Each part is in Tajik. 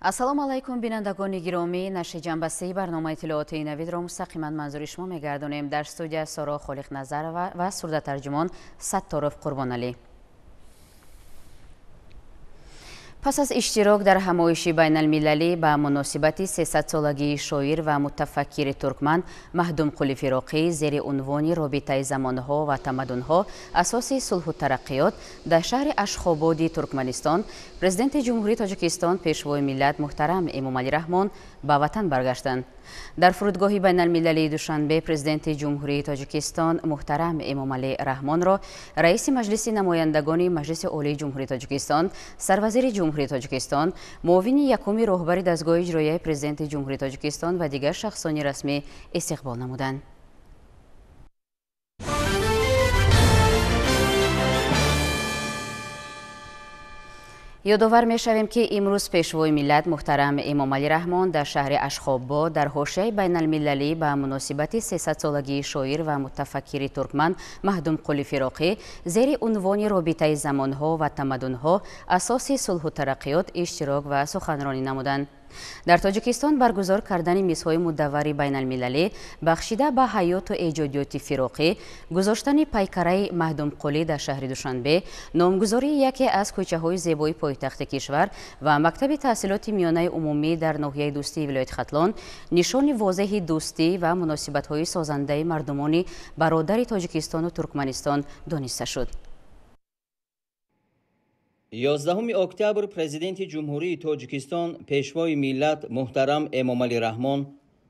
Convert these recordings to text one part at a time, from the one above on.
Ассалому алайкум, бинандагони гиромӣ. Нашри ҷанбастаи барномаи иттилоотии навидро мустақиман манзури шумо мегардонем. Дар студия Соро Холиқназарова ва сурдатарҷумон Сатторов Қурбоналӣ. Пас аз иштирок дар ҳамоиши байналмилалӣ ба муносибати 300-солагии шоир ва мутафаккири туркман Махдумқули Фироқӣ зери унвони робитаи замонҳо ва тамаддунҳо асоси сулҳу тараққиёт дар шаҳри Ашхободи Туркманистон, президенти Ҷумҳурии Тоҷикистон, пешвои миллат муҳтарам Эмомалӣ Раҳмон ба ватан баргаштанд. Дар фурудгоҳи байналмилалии Душанбе президенти Ҷумҳурии Тоҷикистон муҳтарам Эмомалӣ Раҳмонро раиси Маҷлиси намояндагони Маҷлиси Олии Ҷумҳурии Тоҷикистон, сарвазири Ҷумҳурии Тоҷикистон, муовини якуми роҳбари дастгоҳи иҷроияи президенти Ҷумҳурии Тоҷикистон ва дигар шахсони расмӣ истиқбол намуданд. Ёдовар мешавем, ки имрӯз пешвои миллат муҳтарам Эмомалӣ Раҳмон дар шаҳри Ашхобод дар ҳошияи байналмилалӣ ба муносибати 300-солагии шоир ва мутафаккири туркман Махдумқули Фироқӣ зери унвони робитаи замонҳо ва тамаддунҳо асоси сулҳу тараққиёт иштирок ва суханронӣ намуданд. Дар Тоҷикистон баргузор кардани мизҳои мудаввари байналмилалӣ бахшида ба ҳаёту эҷодиёти Фироқӣ, гузоштани пайкараи Махдумқулӣ дар шаҳри Душанбе, номгузории яке аз кӯчаҳои зебои пойтахти кишвар ва мактаби таҳсилоти миёнаи умумӣ дар ноҳияи Дӯстии вилояти Хатлон нишони возеҳи дӯстӣ ва муносибатҳои созандаи мардумони бародари Тоҷикистону Туркманистон дониста шуд. 11 октябр президенти Ҷумҳурии Тоҷикистон, пешвои миллат муҳтарам Эмомалӣ Раҳмон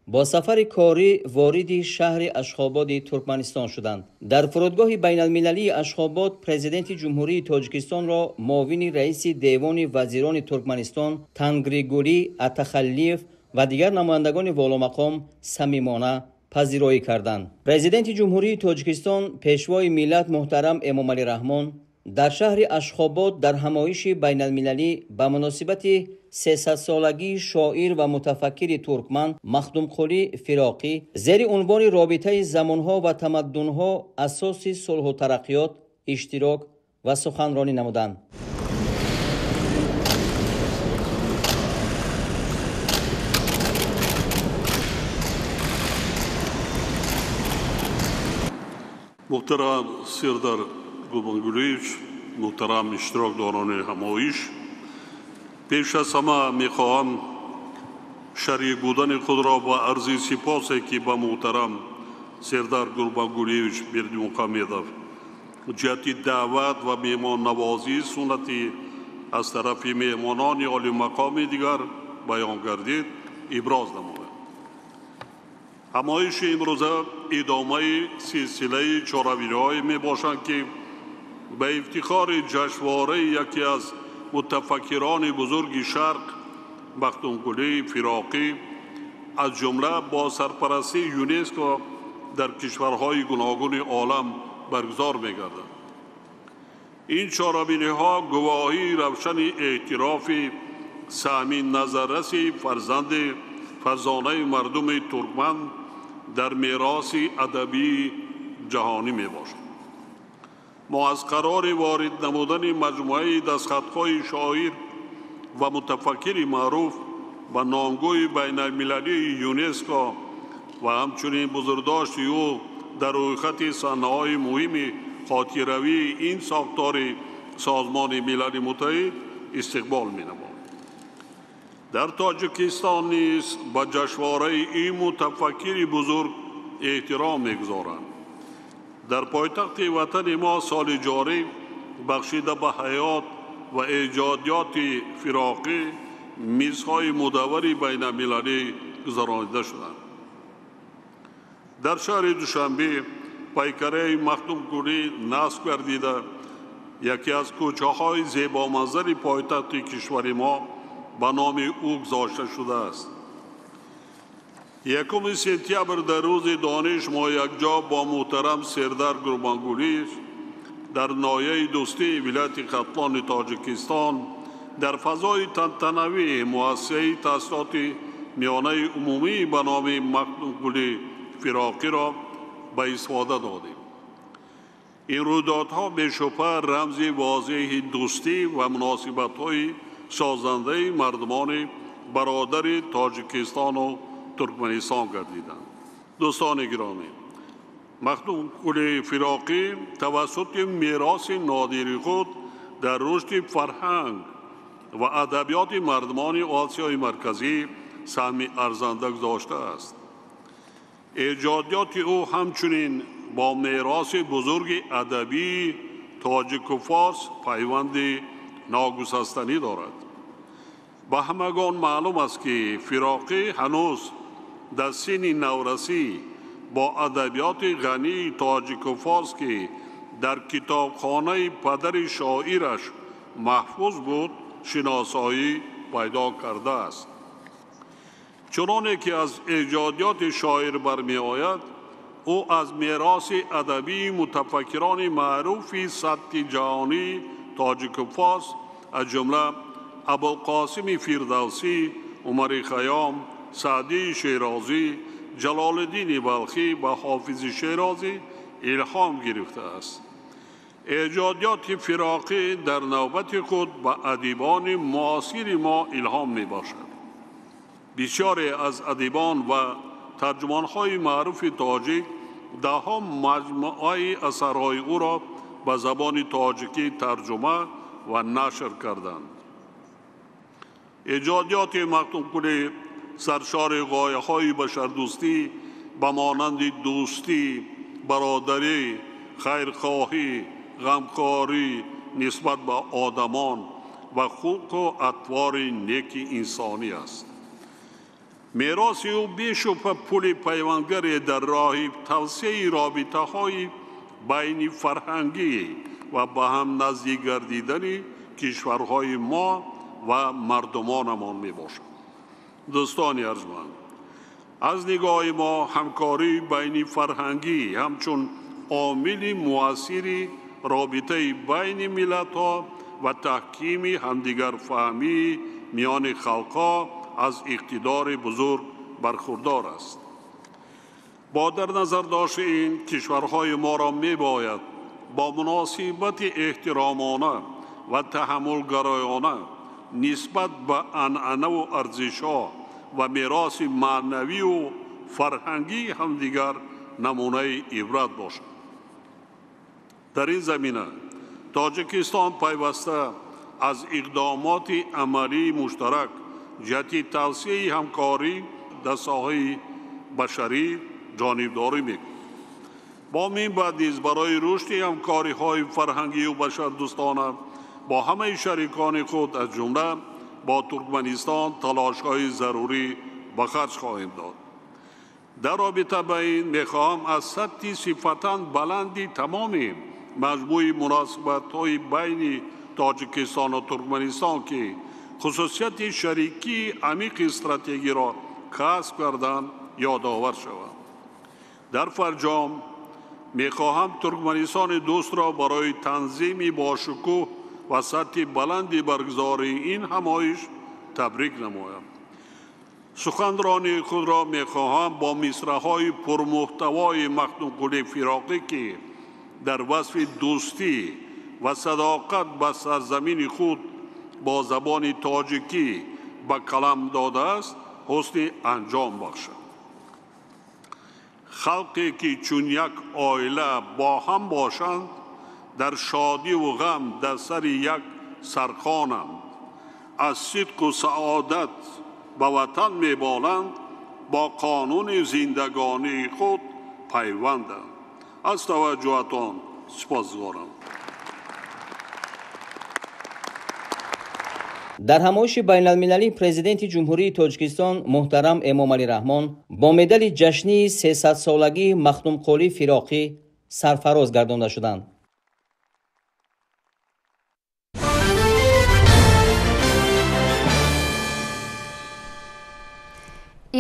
бо сафари корӣ вориди шаҳри Ашхободи Туркманистон шуданд. Дар фурудгоҳи байналмилалии Ашхобод президенти Ҷумҳурии Тоҷикистонро муовини раиси Девони вазирони Туркманистон Тангригулӣ Атахаллиев ва дигар намояндагони воломақом самимона пазироӣ карданд. Президенти Ҷумҳурии Тоҷикистон, пешвои миллат муҳтарам Эмомалӣ Раҳмон дар шаҳри Ашхобод дар ҳамоиши байналмилалӣ ба муносибати 300-солагии шоир ва мутафаккири туркман Махдумқули Фироқӣ зери унвони робитаи замонҳо ва тамаддунҳо асоси сулҳу тараққиёт иштирок ва суханронӣ намуданд. Муҳтарам Сердар Гурбангулиевич, муҳтарам иштирокдорони ҳамоиш, пеш аз ҳама мехоҳам шарик будани худро ба арзи сипосе, ки ба муҳтарам Сердар Гурбангулиевич Бердимухамедов ҷиҳати даъват ва меҳмоннавозии суннатӣ аз тарафи меҳмонони олимақоми дигар баён гардид, иброз намоям. Ҳамоиши имрӯза идомаи силсилаи чорабиниҳое мебошанд, ки ба ифтихори ҷашнвораи яке аз мутафаккирони бузурги Шарқ Махдумқули Фироқӣ аз ҷумла бо сарпарастии ЮНЕСКО дар кишварҳои гуногуни олам баргузор мегардад. Ин чорабиниҳо гувоҳии равшани эътирофи саҳми назарраси фарзонаи мардуми туркман дар мероси адабии ҷаҳонӣ мебошад. Мо аз қарори ворид намудани маҷмӯаи дастхатҳои шоир ва мутафаккири маъруф ба номгӯи байналмилалии ЮНЕСКО ва ҳамчунин бузургдошти ӯ дар рӯйхати саҳнаҳои муҳими хотиравии ин сохтори Созмони Милали Муттаҳид истиқбол менамоем. Дар Тоҷикистон низ ба ҷашнвораи ин мутафаккири бузург эҳтиром мегузоранд. Дар пойтахти ватани мо соли ҷорӣ бахшида ба ҳаёт ва эҷодиёти Фироқӣ мизҳои мудаввари байналмилалӣ гузаронида шуданд. Дар шаҳри Душанбе пайкараи Махдумқулӣ насб гардида, яке аз кӯчаҳои зебоманзари пойтахти кишвари мо ба номи ӯ гузошта шудааст. 1 сентябр дар рӯзи дониш мо якҷо бо муҳтарам Сердар Гурбангулиев дар ноҳияи Дӯстии вилояти Хатлони Тоҷикистон дар фазои тантанавии муассисаи таҳсилоти миёнаи умумӣ ба номи Махдумқули Фироқиро ба истифода додем. Ин рӯйдодҳо бешубҳа рамзи возеҳи дӯстӣ ва муносибатҳои созандаи мардумони бародари Тоҷикистону Туркманистон гардиданд. Дӯстони гиромӣ, Махдумкули Фироқӣ тавассути мероси нодири худ дар рушди фарҳанг ва адабиёти мардумони Осиёи Марказӣ саҳми арзанда гузоштааст. Эҷодиёти ӯ ҳамчунин бо мероси бузурги адабии тоҷику форс пайванди ногусастанӣ дорад. Ба ҳамагон маълум аст, ки Фироқӣ ҳанӯз дар синни наврасӣ бо адабиёти ғании тоҷику форс, ки дар китобхонаи падари шоираш маҳфуз буд, шиносоӣ пайдо кардааст. Чуноне ки аз эҷодиёти шоир бармеояд, ӯ аз мероси адабии мутафаккирони маъруфи сатҳи ҷаҳонии тоҷику форс, аз ҷумла Абулқосими Фирдавсӣ, Умари Хайём, Саъдии Шерозӣ, Ҷалолиддини Балхӣ ва Ҳофизи Шерозӣ илҳом гирифтааст. Эҷодиёти Фироқӣ дар навбати худ ба адибони муосири мо илҳом мебошад. Бисёре аз адибон ва тарҷумонҳои маъруфи тоҷик даҳҳо маҷмӯаи асарҳои ӯро ба забони тоҷикӣ тарҷума ва нашр карданд. Эҷодиёти Махдумкули саршори ғояҳои башардӯстӣ ба монанди дӯстӣ, бародарӣ, хайрхоҳӣ, ғамхорӣ нисбат ба одамон ва хулқу атвори неки инсонӣ аст. Мероси ӯ бешубҳа пули пайвандгаре дар роҳи тавсеаи робитаҳои байни фарҳангӣ ва ба ҳам наздик гардидани кишварҳои мо ва мардумонамон мебошад. Дӯстони арҷманд, аз нигоҳи мо ҳамкории байни фарҳангӣ ҳамчун омили муассири робитаи байни миллатҳо ва таҳкими ҳамдигарфаҳмии миёни халқҳо аз иқтидори бузург бархурдор аст. Бо дар назар дошти ин, кишварҳои моро мебояд бо муносибати эҳтиромона ва таҳаммулгароёна нисбат ба анъанаву арзишҳо ва мероси маънавию фарҳангии ҳамдигар намунаи ибрат бошад. Дар ин замина Тоҷикистон пайваста аз иқдомоти амалии муштарак ҷиҳати тавсеаи ҳамкорӣ дар соҳаи башарӣ ҷонибдорӣ мекунад. Бо минбаъд низ барои рушди ҳамкориҳои фарҳангию башардӯстона бо ҳамаи шарикони худ, аз ҷумла бо Туркманистон, талошҳои зарурӣ ба харҷ хоҳем дод. Дар робита ба ин мехоҳам аз сатҳи сифатан баланди тамоми маҷмӯи муносибатҳои байни Тоҷикистону Туркманистон, ки хусусияти шарикии амиқи стратегиро касб карданд, ёдовар шавам. Дар фарҷом мехоҳам Туркманистони дӯстро барои танзими бошукӯҳ ва сатҳи баланди баргузории ин ҳамоиш табрик намоям. Суханронии худро мехоҳам бо мисраҳои пурмуҳтавои Махдумкули Фироқӣ, ки дар васфи дӯстӣ ва садоқат ба сарзамини худ бо забони тоҷикӣ ба калам додааст, ҳусни анҷом бахшад. Халқе ки чун як оила бо ҳам бошанд, дар шодиву ғам дар сари як сархонанд, аз сидқу саодат ба ватан меболанд, бо қонуни зиндагонии худ пайванданд. Аз таваҷҷӯҳатон сипосгузорам. Дар ҳамоиши байналмилалӣ Президенти Ҷумҳурии Тоҷикистон муҳтарам Эмомалӣ Раҳмон бо медали ҷашнии 300-солагии Махдумкули Фироқӣ сарфароз гардонда шуданд.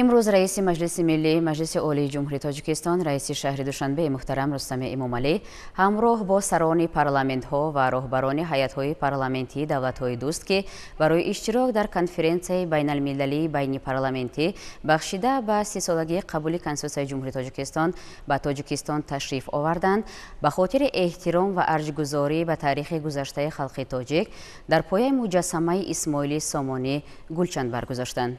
Имрӯз раиси Маҷлиси Миллӣ, Маҷлиси Олии Ҷумҳурии Тоҷикистон, раиси шаҳри Душанбе муҳтарам Рустами Эмомалӣ ҳамроҳ бо сарони парламентҳо ва роҳбарони ҳайатҳои парламентии давлатҳои дӯст, ки барои иштирок дар конференсияи байналмилалии байнипарламентӣ бахшида ба сисолагии қабули Конститутсияи Ҷумҳурии Тоҷикистон ба Тоҷикистон ташриф оварданд, ба хотири эҳтиром ва арҷгузорӣ ба таърихи гузаштаи халқи тоҷик дар пояи муҷассамаи Исмоили Сомонӣ гулчанд баргузоштанд.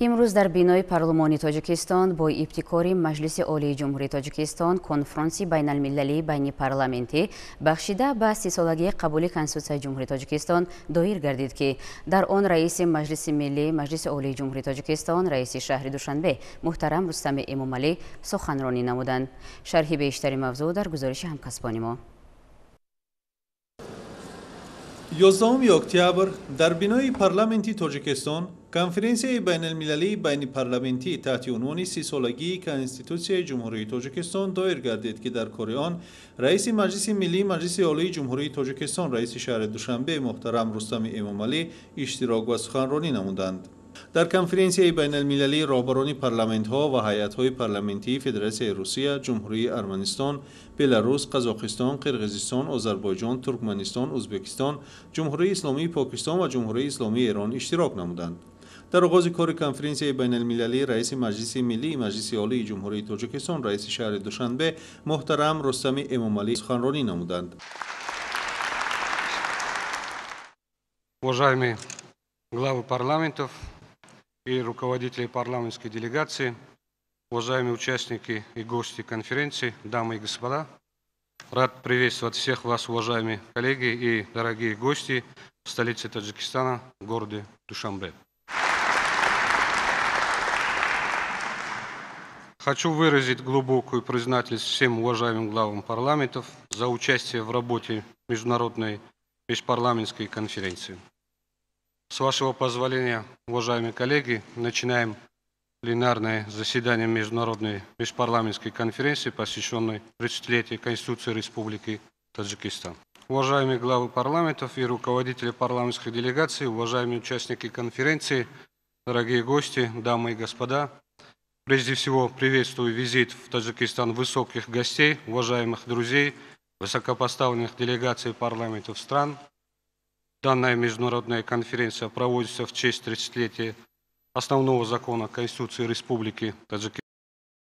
Имрӯз дар бинои Парлумони Тоҷикистон бо ибтикори Маҷлиси Олии Ҷумҳурии Тоҷикистон конфронси байналмилалии байнипарламентӣ бахшида ба сисолагии қабули Конститутсияи Ҷумҳурии Тоҷикистон доир гардид, ки дар он раиси Маҷлиси Миллӣ, Маҷлиси Олии Ҷумҳурии Тоҷикистон, раиси шаҳри Душанбе муҳтарам Рустами Эмомалӣ суханронӣ намуданд. Шарҳи бештари мавзӯъ дар гузориши ҳамкасбони мо. 11 октябр дар бинои парламенти Тоҷикистон конференсияи байналмилалии байнипарламентӣ таҳти унвони сисолагии Конститутсияи Ҷумҳурии Тоҷикистон доир гардид, ки дар кори он раиси Маҷлиси Миллии Маҷлиси Олии Ҷумҳурии Тоҷикистон, раиси шаҳри Душанбе муҳтарам Рустами Эмомалӣ иштирок ва суханронӣ намуданд. Дар конференсияи байналмилалӣ роҳбарони парламентҳо ва ҳайатҳои парламентии Федератсияи Русия, Ҷумҳурии Арманистон, Беларус, Қазоқистон, Қирғизистон, Озарбойҷон, Туркманистон, Ӯзбекистон, Ҷумҳурии Исломии Покистон ва Ҷумҳурии Исломии Эрон иштирок намуданд. Дар оғози кори конференсияи байналмилалӣ раиси Маҷлиси Миллии Маҷлиси Олии Ҷумҳурии Тоҷикистон, раиси шаҳри Душанбе муҳтарам Рустами Эмомалӣ суханронӣ намуданд. Уважаемые главы парламентов и руководители парламентской делегации, уважаемые участники и гости конференции, дамы и господа, рад приветствовать всех вас, уважаемые коллеги и дорогие гости в столице Таджикистана, городе Душанбе. Хочу выразить глубокую признательность всем уважаемым главам парламентов за участие в работе Международной межпарламентской конференции. С вашего позволения, уважаемые коллеги, начинаем пленарное заседание Международной межпарламентской конференции, посвященной 30-летию Конституции Республики Таджикистан. Уважаемые главы парламентов и руководители парламентских делегаций, уважаемые участники конференции, дорогие гости, дамы и господа, прежде всего приветствую визит в Таджикистан высоких гостей, уважаемых друзей, высокопоставленных делегаций парламентов стран. Данная международная конференция проводится в честь 30-летия основного закона Конституции Республики Таджикистан.